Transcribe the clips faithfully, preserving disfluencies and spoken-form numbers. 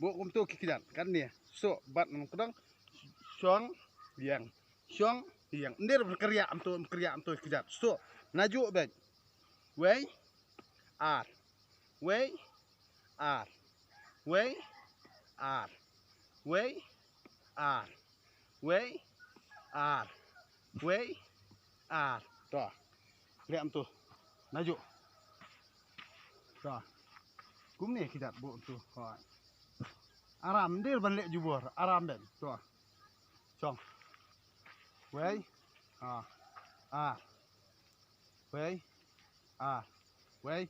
Buh kumtu ki kjat. Katne. Suk, bat nang kdang. Shong, ïeng. Shong, ïeng. Ym dei ban kyrïah kumtu, ym kyrïah kumtu ki kjat. Suk. Najuh beit. Wei. Ar. Wei. Ar. Wei. Ar. Wei. Ar. Wei. Ar. Wei. Ar. To. Leh kumtu. Najuh. To. Kumne ki kjat buh kumtu. Hooid. Aram, ym dei ban leh jubor. Aram beit. To. Shong. Wei. Ar. Ar. Wei. Ar. Wei.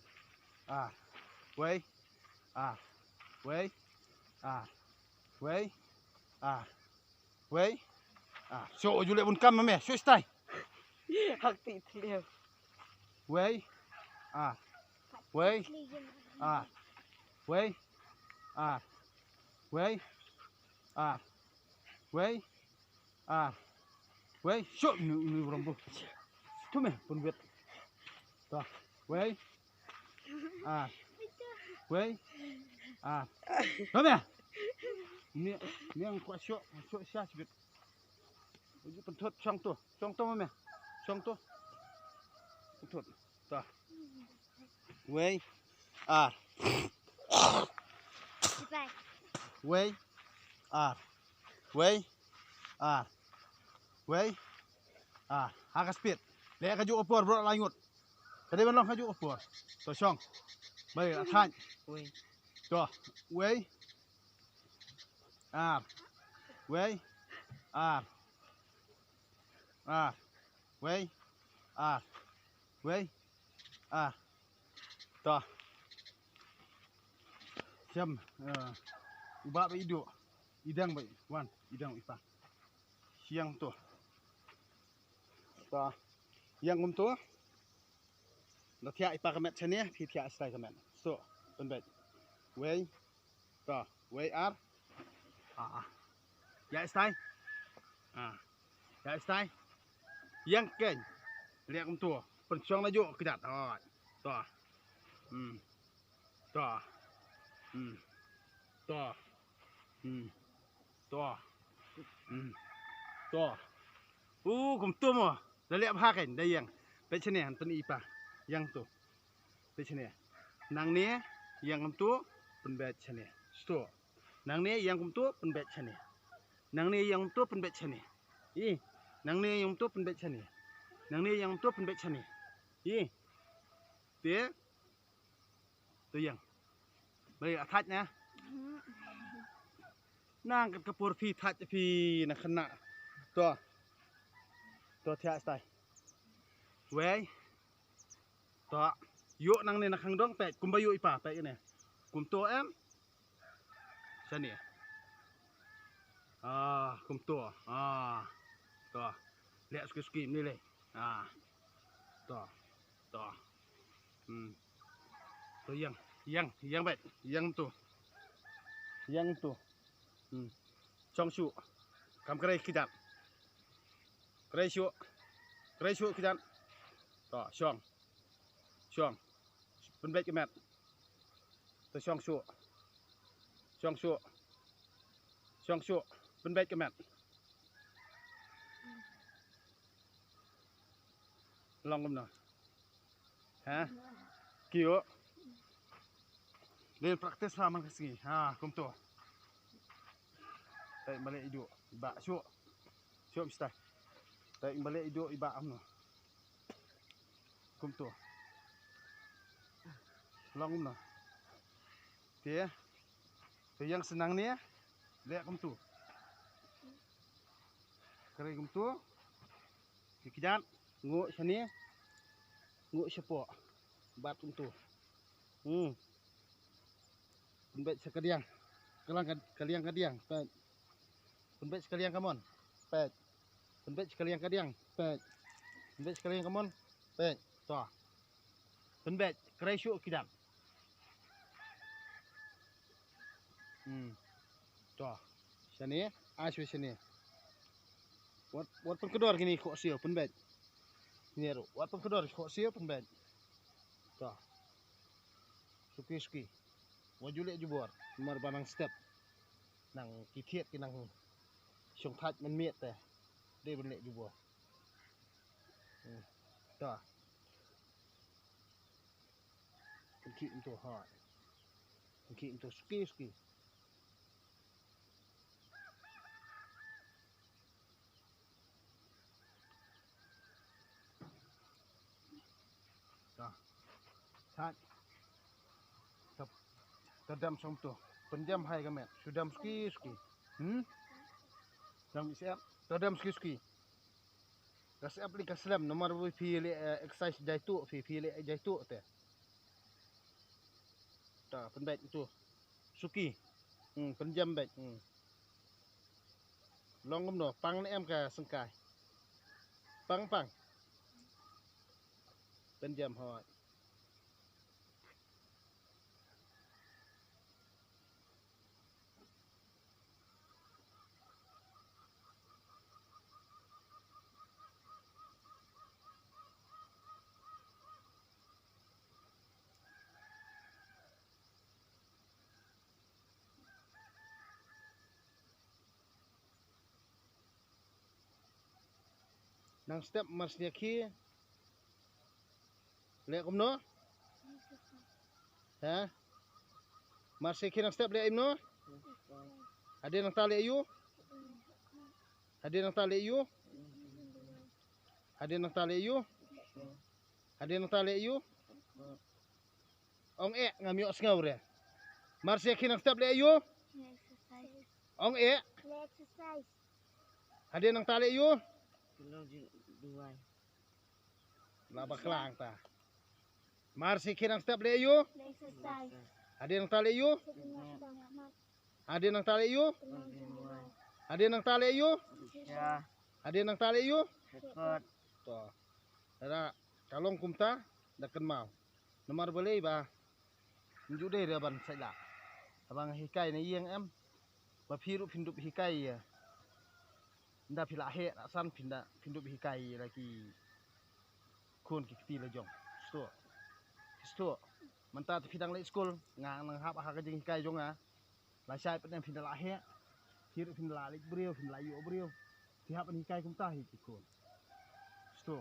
Ar. Wei. Ar. Wei. Ar. Wei. Ar. Wei. Ar. Suk, ju leh bun kam ma me. Suk stai. Hak ti tliu. Wei. Ar. Wei. Ar. Wei. Ar. Wei. Ar. Wei. Ar. Wei. Suk, nu, nu, rombo. Tu me, pun wet. To. Wei. Ar. Wei. Ar. Come here. Ni, ni ang kwah suk, suk sha sibit. Uji pynthut shong tu. Shong tu mame. Shong tu. Pynthut. Ta. Wei. Ar. Wei. Ar. Wei. Ar. Wei. Ar. Ha ka speed. Leh kajuh ka por bro la ngut. Ka dei ban long kajuh ka por. To shong. Bai, la thait. Wei. To. Wei. Ar. Wei. Ar. Ar. Wei. Ar. Wei. Ar. To. Shem, eh, u bah ba iduh. Idang ba i-, wan, idang i pa. Shiang to. To. Ïeng kumto. Da thiah i pa ka met shane, phi thiah stai ka met. So, pynbeit. Wei. To, wei ar. Ah, ah. Ïa stai. Ah. Ïa stai. Ïeng kein. Leh kumto. Pynshong najuh kjat. Oh. To. Hmm. To. Hmm. To. Hmm. To. Hmm. To. Uh, kumto mo. Da leh bha kein, da ïeng. Peit shane, han pyni i pa. Ïeng to. Peit shane. Nangne, ïeng kumto, pynbeit shane. Sto. Nangne, ïeng kumto, pynbeit shane. Nangne, ïeng kumto, pynbeit shane. I. Nangne, ïeng kumto, pynbeit shane. Nangne, ïeng kumto, pynbeit shane. I. Te. To ïeng. Bai, a thait na. Nang kat ka por phi thait phi na khana. To. To thiah stai. Wei. To. Ïoh nangne na khang dong peit. Kumba ïoh i pa peit ne. Kumto em. Shane. Ah, kumto. Ah. To. Leh suki suki ni le. Ah. To. To. Hmm. To ïeng, ïeng, ïeng beit, ïeng to. Ïeng to. Hmm. Shong shuh. Kam krei kjat. Krei shuh. Krei shuh kjat. To, shong. Shong. Pynbeit ka met. To shong shuh. Shong shuh. Shong shuh. Pynbeit ka met. Long kumno? Ha? Kio. Dei practice ha man ka sngi. Ha, kumto. Tai male idu. Ba shuh. Shuh mista. Tai male idu i ba amno. Kumto. Long kumno. Te. Te ïeng snang ne. Leh kumto. Krei kumto. Ki kjat. Nguh shane. Nguh shapoh. Bat kumto. Hmm. Pynbeit sha ka diang. Ka liang ka, ka liang ka diang. Peit. Pynbeit sha ka liang ka mon. Peit. Pynbeit sha ka liang ka diang. Peit. Pynbeit sha ka liang ka mon. Peit. To. Pynbeit. Krei shuh ki dang. Hmm. To. Shane. Ai shuh shane. Wat, wat pynkdor kine khohsiew pynbeit. Kine ruh. Wat pynkdor khohsiew pynbeit. To. Suki suki. Wat ju leh jubor. Namar ba nang step. Nang ki thied ki nang shong thait mynmiet te. Dei ban leh jubor. Hmm. To. Kan khih kumto ha. Kan khih kumto suki suki. Ta. Sat. Ta, ta dam song tu. Pynjam hai ka met. Shu dam suki suki. Hmm? Dam isep. Ta dam suki suki. Ka sep li ka slem. Namar ba phi leh, eh, exercise jai tu. Phi, phi leh jai tu te. Ta, pynbeit tu. Suki. Hmm, pynjam beit. Hmm. Long kumno, pang ne em ka sengkai. Pang, pang. Pynjam hoi. Nang step mar snia khi. Leh kumno? Ha? Mar snia khi nang step leh imno? Hadien nangta leh ïu? Hadien nangta leh ïu? Hadien nangta leh ïu? Hadien nangta leh ïu? Ong eh, ngam ïoh sngew re. Mar snia khi nang step leh ïu? Exercise. Ong eh. Leh exercise. Hadien nangta leh ïu? Kylong jingduwai. La bakla ta. Mar snia khi nang step leh ïu? Leh exercise. Hadien nangta leh ïu? Hadien nangta leh ïu? Hadien nangta leh ïu? Hadien nangta leh ïu? To. Ra ka long kumta da kynmaw. Namar balei ba ym ju dei re ban sait lah. Haba nga hikai na ïing em. Ba phi ruh phin dup hikai ïa. Nda phi la heh la san phin da phin dup hikai ïa la ki khun ki kti la jong. Sto. Sto. Mynta te phi dang leit skul nga nang hap ha ka jinghikai jong nga. La shai pat ne phin da la heh. Phi ruh phin da la leit briew phin da la ïoh briew. Phi hap ban hikai kumta hi ki khun. Sto.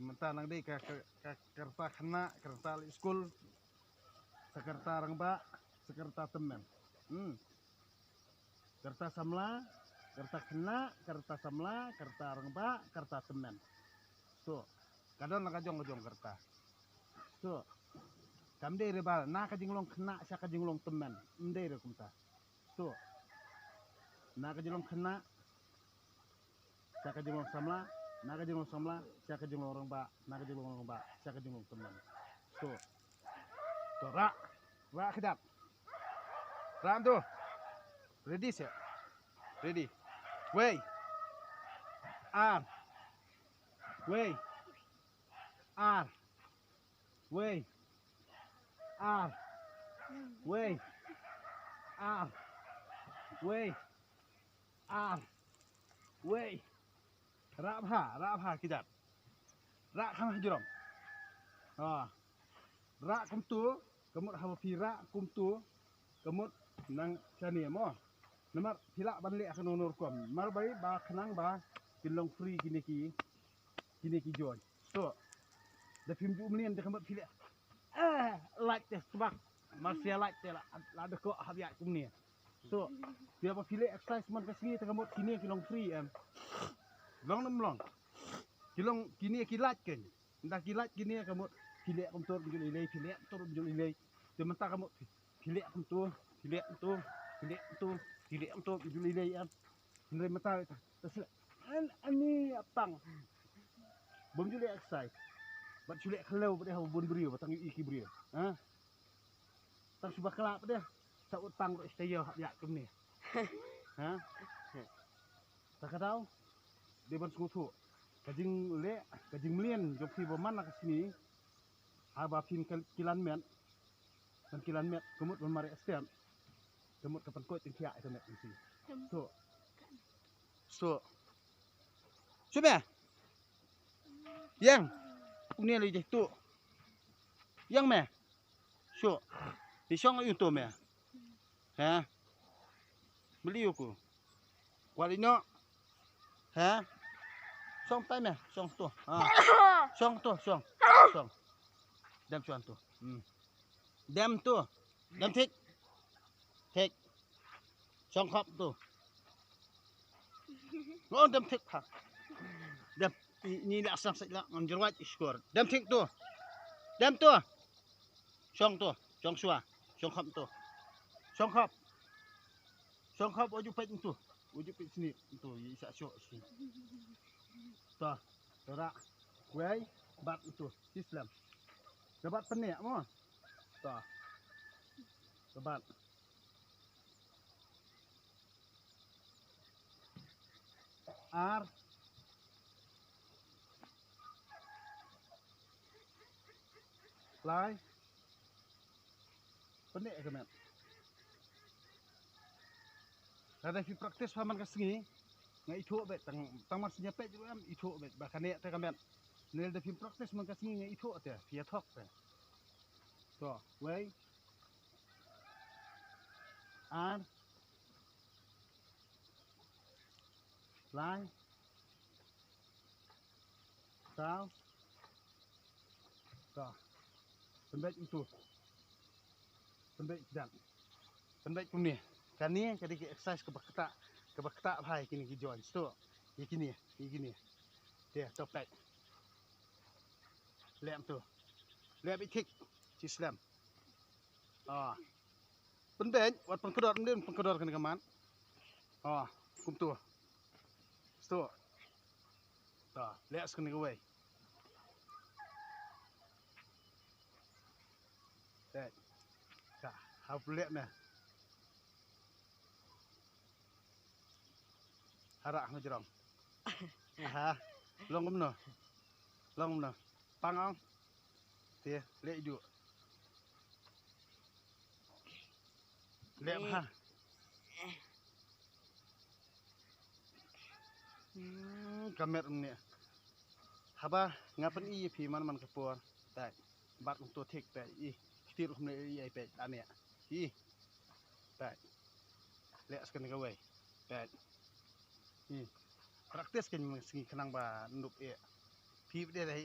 Mynta nang dei ka, ka, ka, ka rta khynnah, ka rta leit skul, sa ka rta rangbah, sa ka rta tymmen. Hmm. Ka rta samla, ka rta khynnah, ka rta samla, ka rta rangbah, ka rta tymmen. So, ka don la ka jong ka jong ka rta. So, kam dei re ba na ka jinglong khynnah sha ka jinglong tymmen. Ym dei re kumta. So, na ka jinglong khynnah sha ka jinglong samla, na ka jinglong samla sha ka jinglong rangbah, na ka jinglong rangbah sha ka jinglong tymmen. So, to rah, rah khadap. Rah tu. Ready, set. Ready. Wei. Ar. Wei. Ar. Wei. Ar. Wei. Ar. Wei. Ar. Wei. Rah bha, rah bha ki jat. Rah kham ha jrong. Ha. Rah kumtu, ka mut haba phi rah kumtu, ka mut nang shane mo. Namar phi lah ban leh ha kano kano rukom. Mar bai ba khnang ba kin long free kine ki, kine ki joint. To. Da phim ju mlien da ka mut phi leh. Eh, lait te sbak. Mar sia lait te la, la da ko hap ïaid kumne. So, phi ba phi leh exercise man ka sngi te ka mut kine ki long free em. Long nam long. Ki long kine ki lait ken. Nda ki lait kine ka mut phi leh kumto ym ju lei lei, phi leh kumto ym ju lei lei. Te mynta ka mut phi leh kumto, phi leh kumto, phi leh kumto, phi leh kumto ym ju lei lei em. Hynrei mynta ta, ta sila. An, ani apang. Bym ju leh exercise. Bad ju leh khlew bad eh bun briew, bad tang ïohi ki briew. Ha? Tang shu bakla bad eh. Sa ut tang ruh sta ïoh hap ïa kumne. Ha? Ta ka daw. Dei ban sngewthuh. Ka jingleh, ka jingmlien jong phi ba man la ka sngi. Haba phin kilan met. Kan kilan met, ka mut ban mareh step. Ka mut ka pynkoit tyngkhiah ïa ka met ïa phi. So. So. Shu me. Yang. Une lei jeh tu. Yang me. So. Ni shong ïa u to me. Ha. Meliu ku. Kwah leit noh. Ha? Shong tai me, shong tu. Ha. Shong tu, shong. Shong. Dem shuan tu. Hmm. Dem tu. Dem thik. Thik. Shong khop tu. Ngong dem thik ha. Dem. Ni la sang sek la ngan jyrwat i skor. Dem thik tu. Dem tu. Shong tu. Shong shuwa. Shong khop tu. Shong khop. Shong khop, u ju peit ntu. U ju peit sini ntu, i sa shoh sini. To, to rak. Wei, bat ntu. Shi slem. Ka bat pyneh mo. To. Ka bat. Ar. Lai. Pyneh ka met. Lada phi practice pha man ka sngi, nga ithuh beit tang, tang mar sñiaw peit ruh em ithuh beit ba kane te ka met. Ne lada phi practice man ka sngi nga ithuh te phi ïa thok te. To, wei. Ar. Lai. Saw. To. Pynbeit ntu. Pynbeit dan. Pynbeit kumne. Kane ka dei ka exercise kaba ktah, kaba ktah bha ïa kine ki joints to. Ïa kine, ïa kine. Te to peit. Leh ntu. Leh beit thik. Shi slem. Ah. Pynbeit, wat pynkdor, ym dei pynkdor kane ka mat. Oh, kumtu. Stu. Ta, leh sa kane kawei. Leh. Ta, hap leh ne. Harah hajrong. Ha. Long kumno. Long kumno. Pang ong. Te, leh idu. Leh bha. Hmm, ka met ne. Haba nga pyni ïa phi man man ka por. Tai. Bat kumtu thik tai. I. Kti ruh kumne i ai peit ane. I. Tai. Leh sa kane kawei. Tai. Hmm. Practice kein sngi khnang ba ndup ïa. Phi bad dei.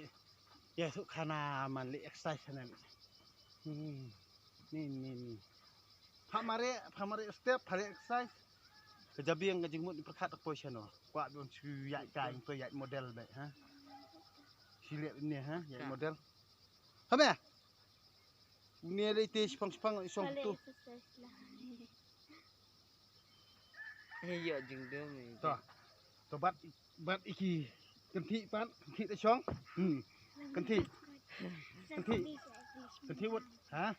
Ïa suk khana man leh exercise khana. Hmm. Ni ni ni. Pha mare, pha mare step, pha mare exercise. Ka jabieng ka jingmut ni pyrkhat poi shano. Kwah don shu ïaid kai to ïaid model beit ha. Shi leh ne ha, ïaid model. Ha me. Une dei te shipang shipang i song tu. He ïoh jingdum. To. To bat, bat iki. Kynthih pat, kynthih da shong. Hmm. Kynthih. Kynthih. Kynthih wut. Ha?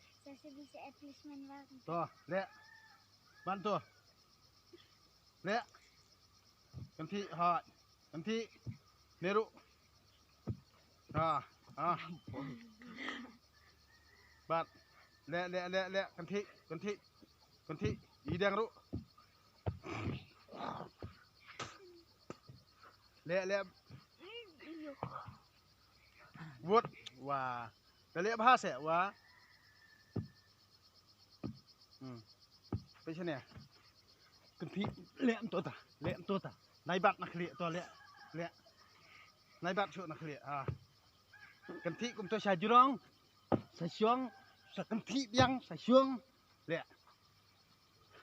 To, leh. Ban to. Leh. Kynthih hoi. Kynthih. Neru. Ah, ah. Bat. Leh, leh, leh, leh. Kynthih, kynthih. Kynthih. Idang ruh. Leh, leh. Wut. Wa. Ka leh bha se wa. Hmm. Pei shane. Kynthih leh nto ta, leh nto ta. Nai bat na khlieh to leh. Leh. Nai bat shu na khlieh. Ha. Kynthih kumto sha jrong. Sa shong. Sa kynthih biang sa shong. Leh.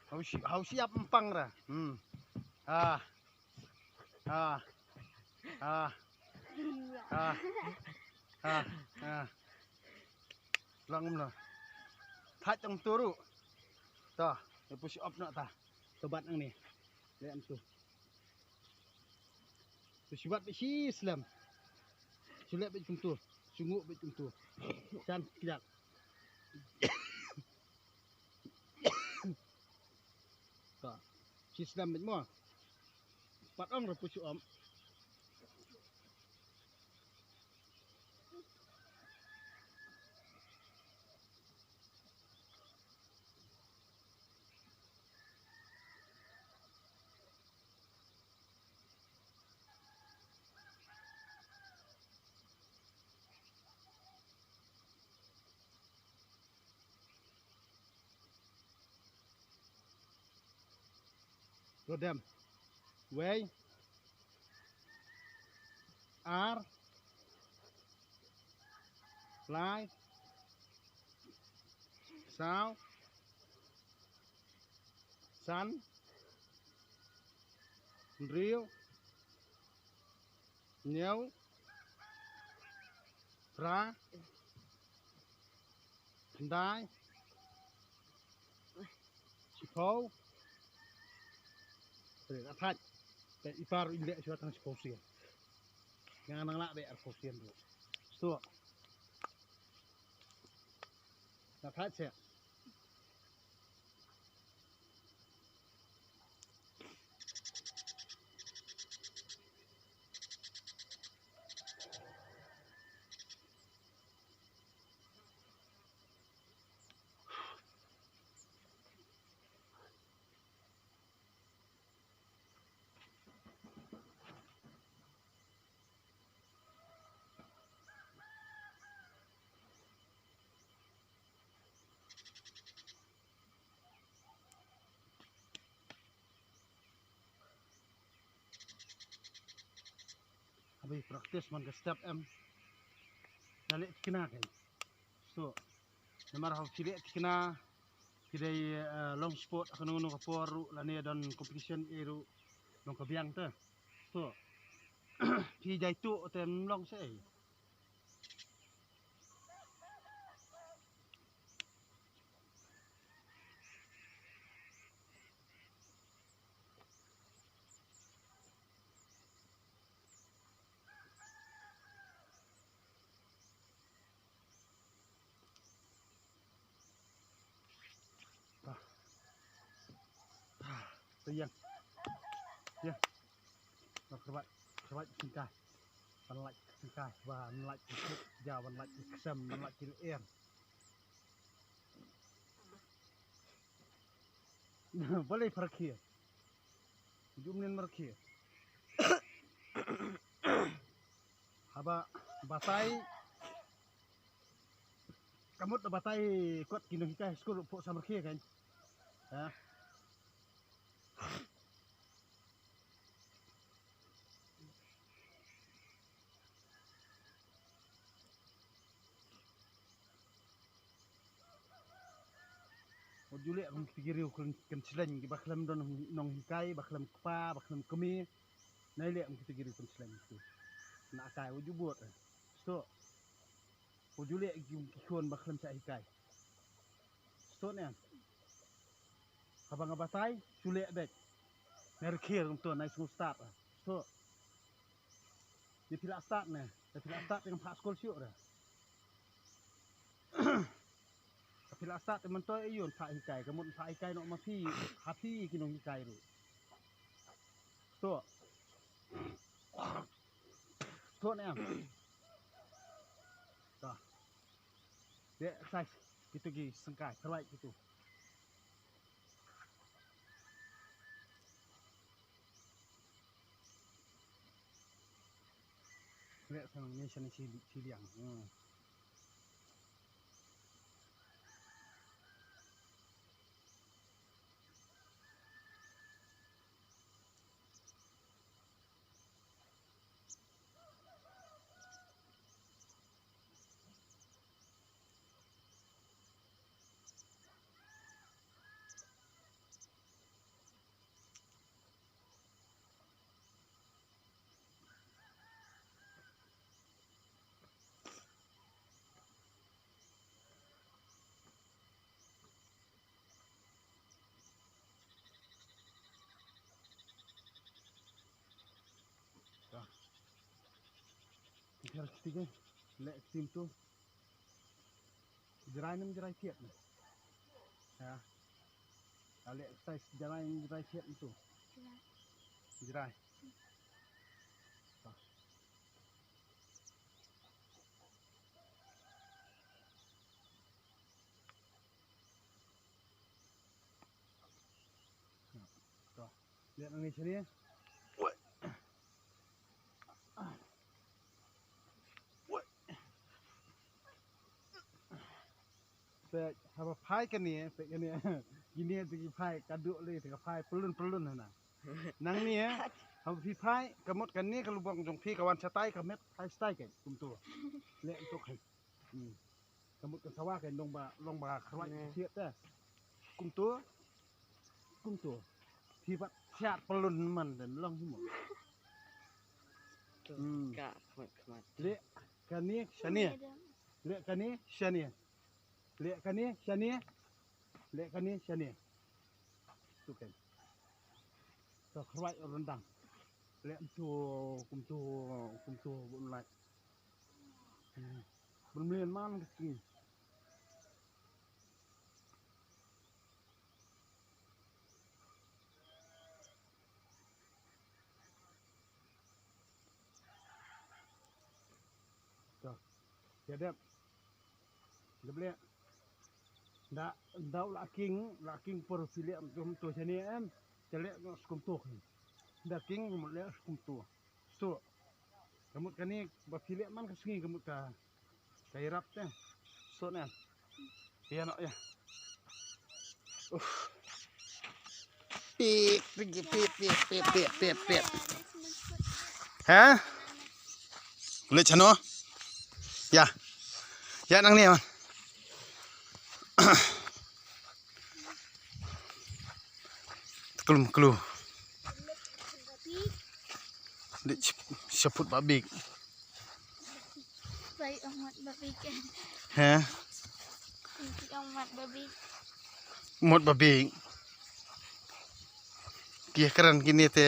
Hau shi, hau shi ap mpang ra. Hmm. Ha. Ha. Ha. Ha. Ha. Ha. Lang um no. Thait tang turu. Ta, e push up na ta. To bat nang ni. Leh am tu. Tu shu bat bisi slem. Shu leh bit kum tu. Shu ngu bit kum tu. San kjat. Ka. Shi slem beit mo. Pat ong ra pu shu om. To dem. Wei. Ar. Lai. Saw. San. Hynriew. Hynñiew. Phra. Khyndai. Shiphew. Te la thait. Te i par in leh shuwa tang shiphew sien. Nga nang lah beh arphew sien ruh. Shuwa. La thait seh. Haba practice man ka step em. Da leh thikna kein. So, namar haba phi leh thikna, phi dei, eh, long sport ha kano kano ka por ruh lane don competition ei ruh long ka biang te. So, phi jai tuh te ym long seh ei. Te ïeng. Ïeng. Ba kyrpad, kyrpad syngkai. Ban lait syngkai, ban lait syngkai, ja ban lait ksem, ban lait ki lyer. Balei pharkhie? Jum nin markhie. Haba batai. Ka mut da batai kot ki nonghikai skul pok samrkhie kan. Ha. Wat ju leh kum kita ki riew kren, kren shleng, ba khlem don nonghikai, ba khlem kpa, ba khlem kmie. Nai leh kum kita ki riew kren shleng tu. Na kai wat ju bud. Sto. Wat ju leh ki, ki khun ba khlem shah hikai. Sto ne. Haba nga batai, ju leh beit. Nai rkhie kum tu, nai sngew stad. Sto. Ïa phi la stad ne, ïa phi la stad ïa ngam phah skul shuh re. Ka phi la stad ïa myntoi ïa u phah hikai, ka mut phah hikai noh ma phi, ha phi ki nonghikai ruh. To. To ne em. To. Dek exercise kitu ki sengkai, terbaik kitu. Lek sang ni sini sili, siliang. Hmm. Jar kiti ke, lek tim tu. Jrai nem jrai kiat ne. Ya. Ale size jrai nem jrai kiat tu. Jrai. Lihat nang ni sini. Pek haba phai kane, pek kane. Kine te ki phai kaduk le te ka phai pelun pelun hana. Nangne, eh, haba phi phai, ka mut kane ka lubong jong phi ka wan shatai, ka met phai shatai kein, kumto. Leh to kein. Hmm. Ka mut ka sawa kein, long ba, long ba khrwai. Ne. Siat te. Kumto. Kumto. Phi bat siat pelun man den long hi mo. To, hmm, ka khmat khmat. Leh kane shane. Leh kane shane. Leh kane shane. Leh kane shane. To kein. Ka khrwai ryndang. Leh kumto, kumto, kumto bun lai. Hmm. Bun mlien man ka sngi. To. Ïa dep. Dep leh. Da, da u la king, la king por phi leh kumto shane em. Te leh noh kumto. Da king leh kumto. Suk. Ka mut kane ba phi leh man ka sngi ka mut ka, ka ïarap te. Suk ne. Ïa noh ïa. Uf. Pip, pip, pip. Ha? Leh shano? Ïa. Ïa nangne man. Klum klu. Dik shaput ba bik. Bai ong mat ba bik. He? Bai ong mat ba bik. Mot ba bik. Ki kren kine te.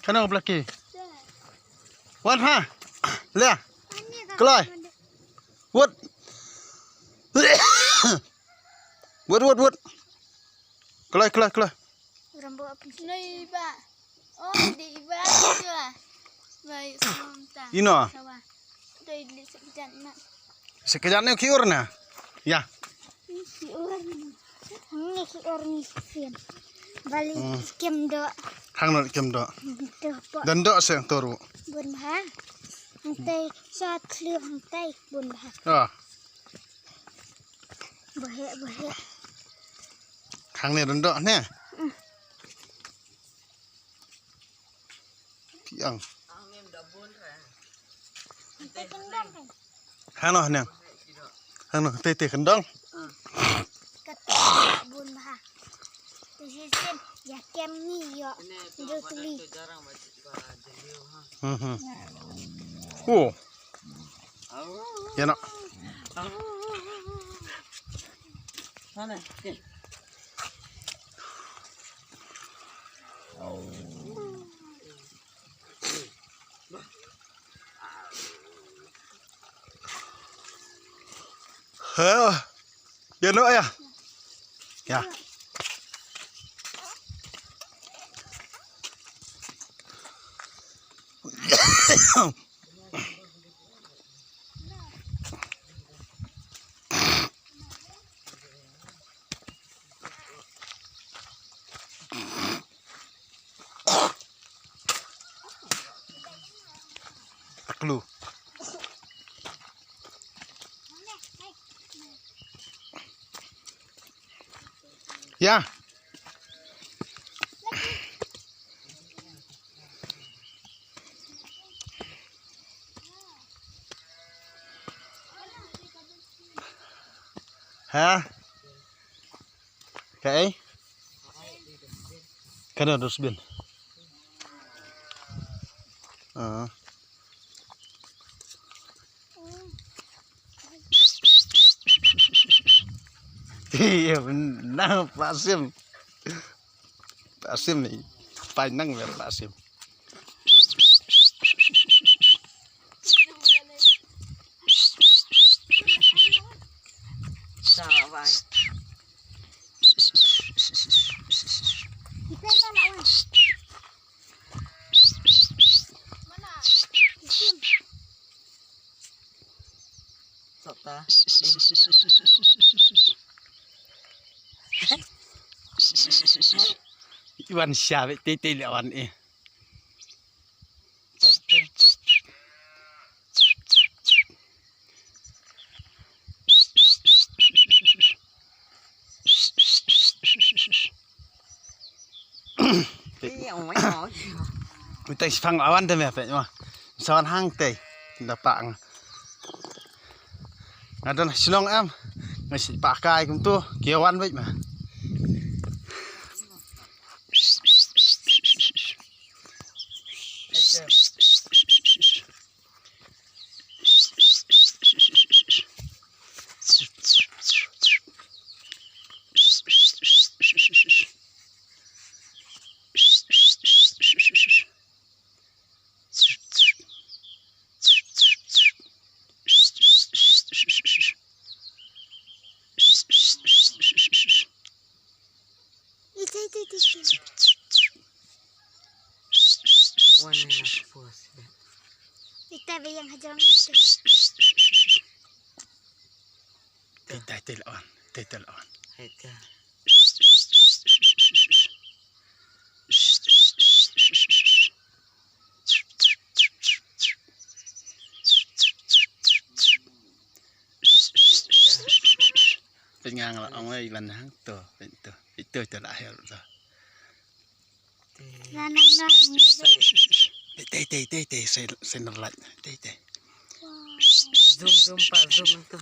Kano Blackie? Wan ha. Le. Kloi. Wut. Wut, wut, wut. Kloi, kloi, kloi. Rambo apa sih? Noi ba. Oh, di ba. Ino. Sekejap ni ki ur na. Ya. Ki ur ni. Ni ki ur ni sien. Bali kem do. Hang no kem do. Dan do se toru. Bun bha. Hangtai sat liu hangtai bun bha. Ah. Bohe bohe. Hang ni dan do ne. Piang. Hano neng. Hano tete kendong. Kata bun bha. Tesisin ya kem ni yo. Dutli. Hmm. Oh. Ya nak. Sana. He. Ya no ya. Ya. Taklu. Ya. Ha? Kaei? Kano dustbin? Ah. Iya benar Pak Sim. Pak Sim ni. Panjang biar Pak Sim. Sawa. Kita kan nak wan. Wan sha beit tei tei leh wan eh. Utai sipang awan te me peit ma. Sawan hang tei. Dapat nga. Nga don shnong em. Nga si pakai kumtu. Ki awan beit ma. Wan ina puas. Ita be yang hajong ita. Tei tei tei lawan, tei tei lawan. Hai ka. Pengang la ong ai ban hang to, to, to, to la her to. Tei tei tei tei, sen sen lat tei tei. Zoom zoom pa zoom to.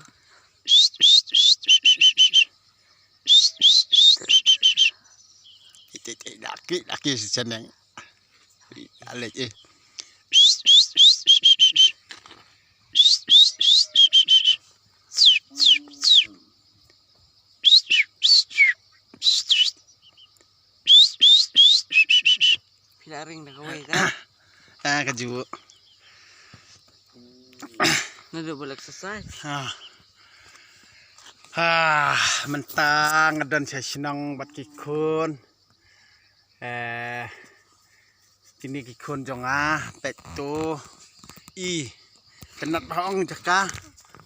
Tei tei tei, laki laki si seneng. Alek eh. Phi la ring da kawei ka. Ah, ka ju. Naduh ba la exercise. Ah. Ah, mynta nga don sha shnong bad ki khun. Eh, kine ki khun jong nga, peit to. I, tynnat ba ong jaka.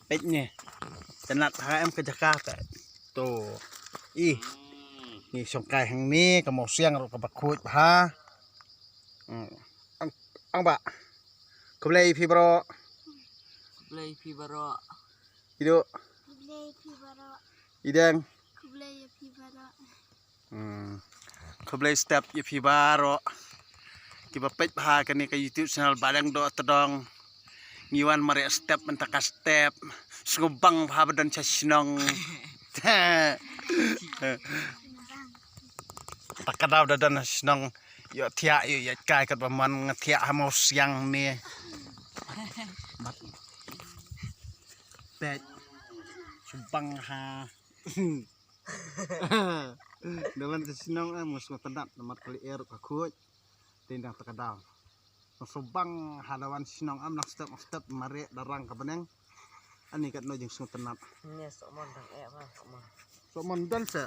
Peit ne. Tynnat ha em ka jaka peit. To. I. Ngi shong kai hangne, ka mawsiang ruh kaba khuid bha. Hmm. Ang, ang ba. Khublei phi baroh. Khublei phi baroh. Idu. Khublei phi baroh. Ideng. Khublei phi baroh. Hmm. Khublei step ïa phi baroh kiba peit bha kane ka YouTube channel Badeng Doh Tdong. Ngi wan mareh step mynta ka step. Sngewbang bha ba don sha shnong. Ta ka daw da don sha shnong. Ïoh thiah ïoh ïaid kai katba mon nga thiah ha mawsiang ne. Peit. Sngewbang ha. Dawan te shnong em nga sngewtynnat namar ka lyer ka khuid. Te dang ta ka daw. Nga sngewbang ha dawan shnong em, nang step nang step mareh da rang ka bneng. Ani katno jingsngewtynnat. Nge sohmon dang eh ma sohmon. Sohmon don se.